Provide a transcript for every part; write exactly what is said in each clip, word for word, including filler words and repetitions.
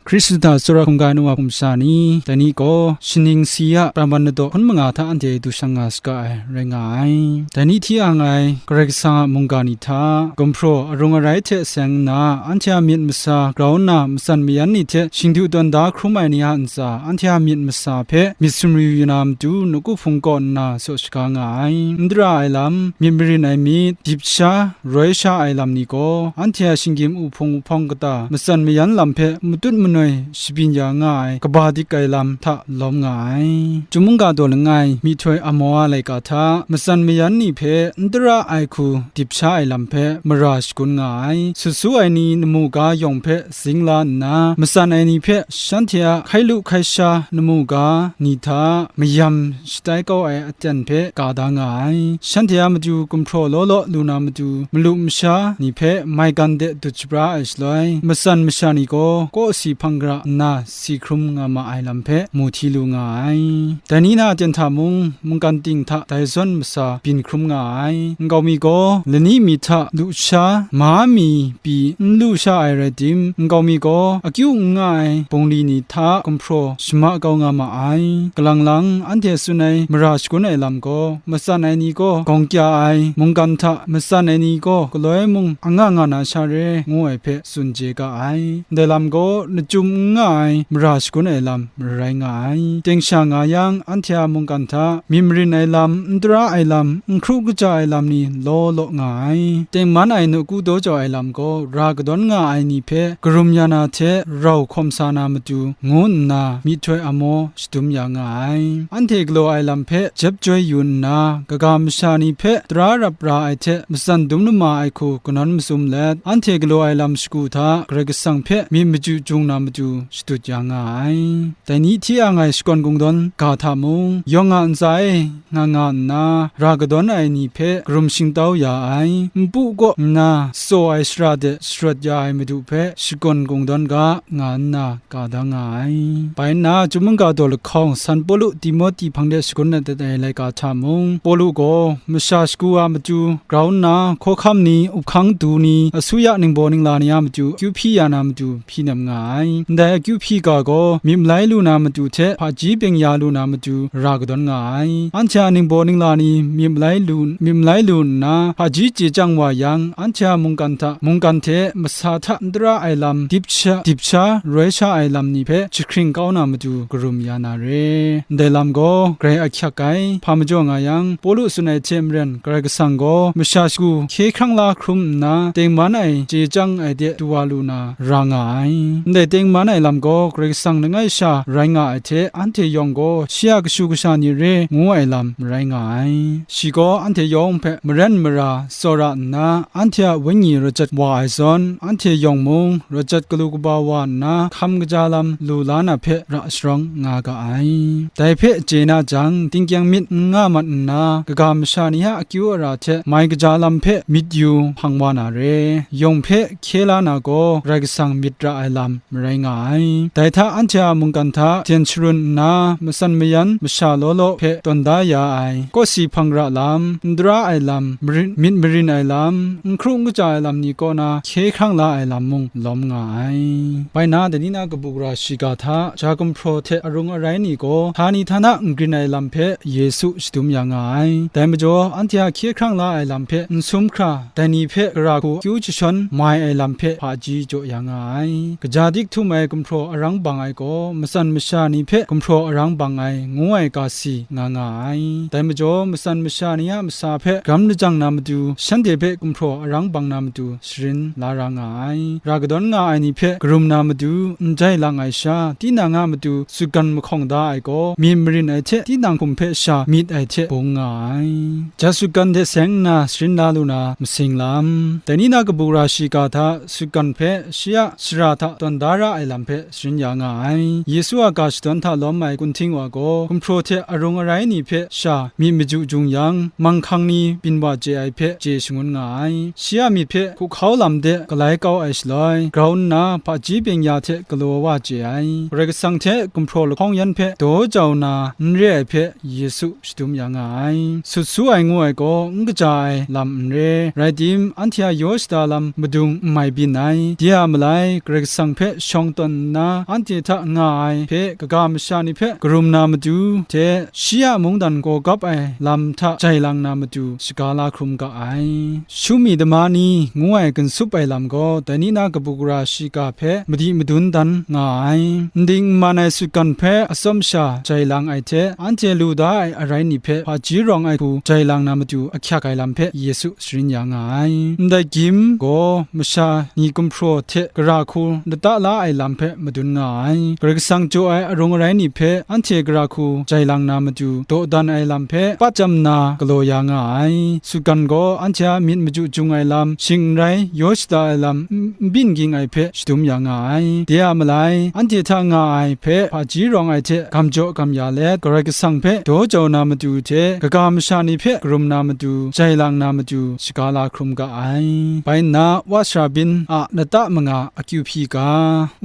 Hkristu hta tsawra hkungga ai nu wa hpung masha ni, dai ni gaw shaning si a pran wan ladaw hkun manga hta anhte du shang nga saga ai, rai nga ai. Dai ni hti ang ai Karai Kasang a mungga ni hta, gumhpraw arung arai hte seng nna, anhte a myit masa grau nna, matsan mayan ni hte shingdu tawn da hkrum ai ni a ntsa, anhte a myit masa hpe myit sumri yu na matu, nawku hpung kaw nna saw shaga nga ai. N tara ai lam, myit marin ai myit, dip sha, roi sha ai lam ni gaw, anhte a shinggyim uhpung uhpawng kata, matsan mayan lam hpe matut manoi shabyin ya nga ai, kaba dik ai lam hta lawm nga ai. Chyum mungga daw langai, myihtoi amaw a laika hta, matsan mayan ni hpe n tara ai hku dip sha ai lam hpe mara shagun nga ai. Sut su ai ni namu ga yawng hpe zing la nna, matsan ai ni hpe shanhte a hkai lu hkai sha namu ga ni hta mayam shatai kau ai aten hpe ka da nga ai. Shanhte a matu gumhpraw law law lu na matu, malu masha ni hpe maigan de dut shabra ai shaloi, matsan masha ni gaw kawsi hpang gara nna si hkrum nga ma ai lam hpe mu hti lu nga ai. Dai ni na aten hta mung, mungkan ting hta dai zawn masa byin hkrum nga ai. Nkau mi gaw lani mi hta lu sha, ma mi pyi n lu sha ai rai tim, nkau mi gaw akyu n nga ai bungli ni hta gumhpraw shama kau nga ma ai. Kalang lang anhte tsun ai mara shagun ai lam gaw, matsan ai ni gaw gawng kya ai, mungkan hta matsan ai ni gaw galoi mung anga nga na sha re, ngu ai hpe tsun chye ga ai. Ndai lam gaw lachyum n nga ai mara shagun ai lam marai nga ai. Teng sha nga yang, anhte a mungkan hta myit marin ai lam, n tara ai lam, n hkru kaja ai lam ni law law nga ai. Tengman ai nawku daw jau ai lam gaw ra kadawn nga ai ni hpe karum ya na hte rau hkawm sa na matu, ngu nna myihtoi amaw shadum ya nga ai. Anhte galaw ai lam hpe jep joi yu nna, kaga masha ni hpe tara rap ra ai hte matsan dum lama ai hku kanawn mazum let, anhte galaw ai lam shagu hta Karai Kasang hpe myit maju jung na matu shadut ya nga ai. Dai ni hti ang ai shakawn kungdawn ga hta mung, yawng a ntsa e nga nga nna, ra kadawn ai ni hpe karum shingtau ya ai, npu kaw nna tsaw ai shara de sharawt ya ai Madu hpe shakawn kungdawn ga nga nna, ka da nga ai. Bai nna, Chyum mungga daw lahkawng, San Pawlu Timohti hpang de shagun dat ai laika hta mung, Pawlu gaw masha shagu a matu grau nna, hkawhkam ni, up hkang du ni, asuya ningbaw ningla ni a matu akyu hpyi ya na matu hpyi nem nga ai. Ndai akyu hpyi ga gaw, myit malai lu na matu hte hpaji byeng ya lu na matu ra kadawn nga ai. Anhte a ningbaw ningla ni myit malai lu, myit malai lu nna, hpaji chye chyang wa yang, anhte a mungkan hta, mungkan hte masa hta n tara ai lam, dip sha, dip sha, roi sha ai lam ni hpe jahkring kau na matu karum ya na re. Ndai lam gaw grai ahkyak ai. Hpa majaw nga yang, Pawlu tsun ai hte maren, Karai Kasang gaw masha shagu hkye hkrang la hkrum nna, tengman ai chye chyang ai de du wa lu na ra nga ai. Ndai tengman ai lam gaw Karai Kasang langai sha rai nga ai hte, anhte yawng gaw shi a kashu kasha ni re, ngu ai lam marai nga ai. Shi gaw anhte yawng hpe maren mara tsawra nna, anhte a wenyi rajat wa ai zawn, anhte yawng mung rajat galu kaba wa nna, hkam kaja lam lu la na hpe ra sharawng nga ga ai. Dai hpe chye na jang, tingkyang myit n nga mat nna, kaga masha ni a akyu ara hte mai kaja lam hpe myit yu hpang wa na re. Yawng hpe hkye la na gaw, Karai Kasang myit ra ai lam marai nga ai. Dai hta anhte a mungkan hta jen sharun nna, matsan mayan masha law law hpe tawn da ya ai, kawsi hpang gara lam, n tara ai lam, marin, myit marin ai lam, n hkru n kaja ai lam ni kaw na hkye hkrang la ai lam mung lawm nga ai. Bai na, dai ni na kabu gara shiga hta, ja gumhpraw hte arung arai ni gaw, htani htana n grin ai lam hpe Yesu shadum ya nga ai. Dai majaw, anhte a hkye hkrang la ai lam hpe n sum hkra, dai ni hpe gara hku akyu jashawn mai ai lam hpe hpaji jaw ya nga ai. Kaja dik htum ai gumhpraw arang bang ai gaw, matsan masha ni hpe gumhpraw arang bang ai, ngu ai ga si nga nga ai. Dai majaw, matsan masha ni a masa hpe gram lajang na matu, shanhte hpe gumhpraw arang bang na matu, sharin la ra nga ai. Ra kadawn nga ai ni hpe karum na matu, n jai lang ai sha, tinang a matu sutgan mahkawng da ai gaw, myit marin ai hte tinang hkum hpe sha myit ai hte bung nga ai. Ja sutgan hte seng nna sharin la lu na masing lam. Dai ni na kabu gara shiga hta sutgan hpe shi a shara hta tawn da ra ai lam hpe sharin ya nga ai. Yesu a ga shadawn hta lawm ai kunhting wa gaw, gumhpraw hte arung arai ni hpe sha myit maju jung yang, manghkang ni byin wa chye ai hpe chye shangun nga ai. Shi a myit hpe hkuhkau lam de galai kau ai shaloi, grau nna hpaji byeng-ya hte galaw wa chye ai. Karai Kasang hte gumhpraw lahkawng yan hpe daw jau na n re ai hpe Yesu shadum ya nga ai. Sut su ai ngu ai gaw n kaja ai lam n re, rai tim, anhte a yaw shada lam madung n mai byin ai. De a malai, Karai Kasang hpe shawng tawn nna, anhte hta nga ai hpe kaga masha ni hpe karum na matu hte, shi a mungdan gaw gap ai lam hta jai lang na matu shaga la hkrum ga ai. Shumi dama ni ngu ai ginsup ai lam gaw, dai ni na kabu gara shiga hpe madi madun dan nga ai. Nding nman ai sutgan hpe atsawm sha jai lang ai hte, anhte lu da ai arai ni hpe hpaji rawng ai hku jai lang na matu ahkyak ai lam hpe Yesu sharin ya nga ai. Ndai gyim gaw masha ni gumhpraw hte gara hku lata la ai lam hpe madun nga ai. Karai Kasang jaw ai arung arai ni hpe anhte gara hku jai lang na matu dawdan ai lam hpe patjam na galaw ya nga ai. Sutgan gaw anhte a myit maju jung ai lam, shing n rai yaw shada ai lam, n-, n byin ging ai hpe shadum ya nga ai. De a malai, anhte hta nga ai hpe hpaji rawng ai hte gam jaw gam ya let, Karai Kasang hpe daw jau na matu hte, kaga masha ni hpe karum na matu, jai lang na matu, shaga la hkrum ga ai. Bai nna, wa sara byin a lata manga akyu hpyi ga,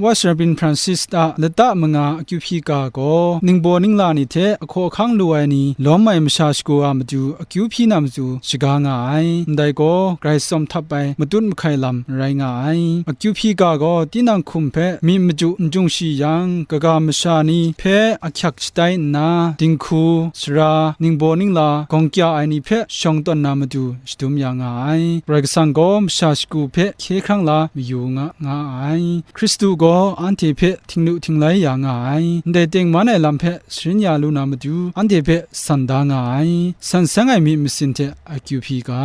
wa sara byin Francis a lata manga akyu hpyi ga gaw, ningbaw ningla ni hte ahkaw ahkang lu ai ni lawm ai masha shagu a matu akyu hpyi na matu shaga nga ai. Ndai gaw, Karai tsawm htap ai matut mahkai lam rai nga ai. Akyu hpyi ga gaw, tinang hkum hpe myit maju n jung shi yang, kaga masha ni hpe ahkyak shatai nna, dinghku, sara, ningbaw ningla, gawng kya ai ni hpe shawng tawn na matu shadum ya nga ai. Karai Kasang gaw masha shagu hpe hkye hkrang la mayu nga, nga ai. Hkristu gaw anhte hpe htinglu htinglai ya nga ai. Ndai tengman ai lam hpe sharin ya lu na matu, anhte hpe san da nga ai. San seng ai myit masin hte akyu hpyi ga.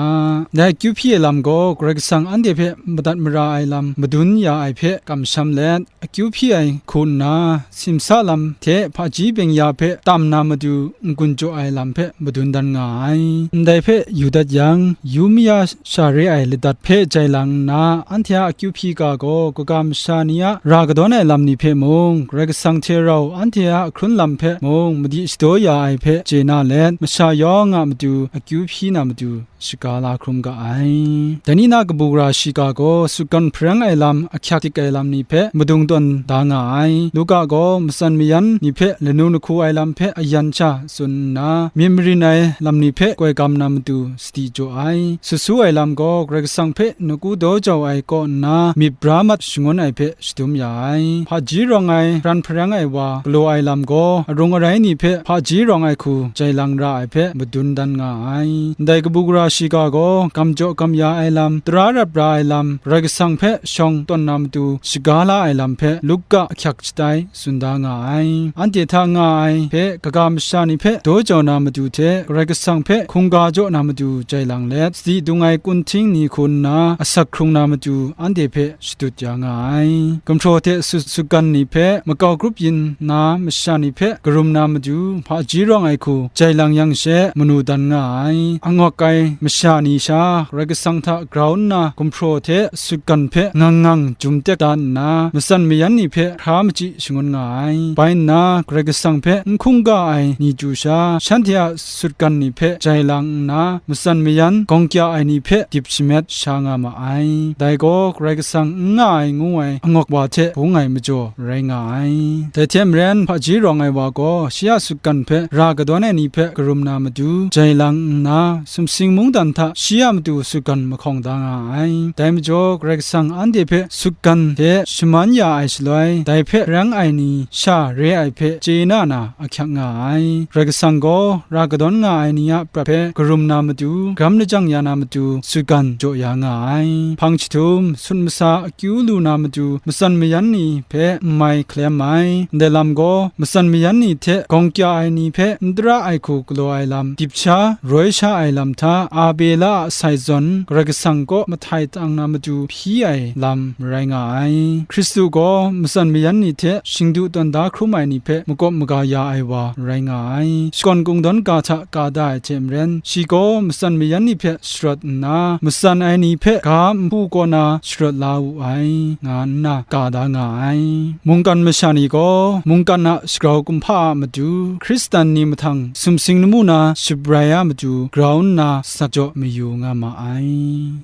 Dai akyu hpyi ai lam gaw, Karai Kasang anhte hpe madat mara ai lam madun ya ai hpe kamsham let, akyu hpyi ai hku nna, simsa lam hte hpaji byeng-ya hpe tam na matu n-gun jaw ai lam hpe madun dan nga ai. Ndai hpe yu dat yang, yu maya sha re ai ladat hpe jai lang nna, anhte a akyu hpyi ga gaw, kaga masha ni a ra kadawn ai lam ni hpe mung, Karai Kasang hte rau anhte a hkrun lam hpe mung, madi shadaw ya ai hpe chye na let, masha yawng a matu akyu hpyi na matu, shaga la hkrum ga ai. Dai ni na kabu gara shiga gaw, sutgan hpareng ai lam, ahkyak dik ai lam ni hpe madung tawn da nga ai. Luka gaw matsan mayan ni hpe lanu lahku ai lam hpe ayan sha tsun nna, myit marin ai lam ni hpe koi gam na matu sadi jaw ai. Sut su ai lam gaw, Karai Kasang hpe nawku daw jau ai kaw nna, myit bra mat shangun ai hpe shadum ya ai. Hpaji rawng ai, pran hpareng ai wa galaw ai lam gaw, arung arai ni hpe hpaji rawng ai hku jai lang ra ai hpe madun dan nga ai. Ndai kabu gara shiga gaw, gam jaw gam ya ai lam, tara rap ra ai lam, Karai Kasang hpe shawng tawn na matu shaga la ai lam hpe, Luka ahkyak shatai tsun da nga ai. Anhte hta nga ai hpe, kaga masha ni hpe daw jau na matu hte, Karai Kasang hpe hkungga jaw na matu jai lang let, sadi dung ai kunhting ni hku nna asak hkrung na matu anhte hpe shadut ya nga ai. Gumhpraw hte sut, sutgan ni hpe makau grup yin na masha ni hpe karum na matu, hpaji rawng ai hku jai lang yang she manu dan nga ai. Angawk ai masha ni sha, Karai Kasang hta grau nna, gumhpraw hte sutgan hpe ngang ngang jum tek da nna, matsan mayan ni hpe hkra machyi shangun nga ai. Bai nna, Karai Kasang hpe n hkungga ai ni chyu sha, shanhte a sutgan ni hpe jai lang nna, matsan mayan gawng kya ai ni hpe dip shamet sha nga ma ai. Dai gaw Karai Kasang n nga ai ngu ai angawk wa hte bung ai majaw rai nga ai. Dai hte maren, hpaji rawng ai wa gaw shi a sutgan hpe ra kadawn ai ni hpe karum na matu, jai lang nna, sumsing mungdan hta shi a matu sutgan mahkawng da nga ai. Dai majaw, Karai Kasang anhte hpe sutgan hte shaman ya ai shaloi, dai hpe rang ai ni sha re ai hpe chye na na ahkyak nga ai. Karai Kasang gaw ra kadawn nga ai ni a prat hpe karum na matu, gram lajang ya na matu, sutgan jaw ya nga ai. Hpang jahtum, sut masa akyu lu na matu, matsan mayan ni hpe n mai hkalem ai. Ndai lam gaw, matsan mayan ni hte gawng kya ai ni hpe n tara ai hku galaw ai lam, dip sha, roi sha ai lam hta, Abela a sai zawn, Karai Kasang kaw mahtai tang na matu hpyi ai lam rai nga ai. Hkristu gaw matsan mayan ni hte shingdu tawn da hkrum ai ni hpe makawp maga ya ai wa rai nga ai. Shakawn kungdawn ga hta ka da ai hte maren, shi gaw matsan mayan ni hpe sharawt nna, matsan ai ni hpe ga npu kaw na sharawt la wu ai, nga nna ka da nga ai. Mungkan masha ni gaw, mungkan a shagrau kumhpa a matu, Hkristan ni mahtang sumsing lamu na shabrai a matu grau nna sak jaw mayu nga ma ai.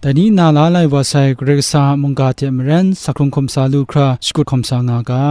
Dai ni na la lai wa sai Karai Kasang a mungga hte maren, sak hkrung hkum sa lu hkra shakut hkawm sa nga ga.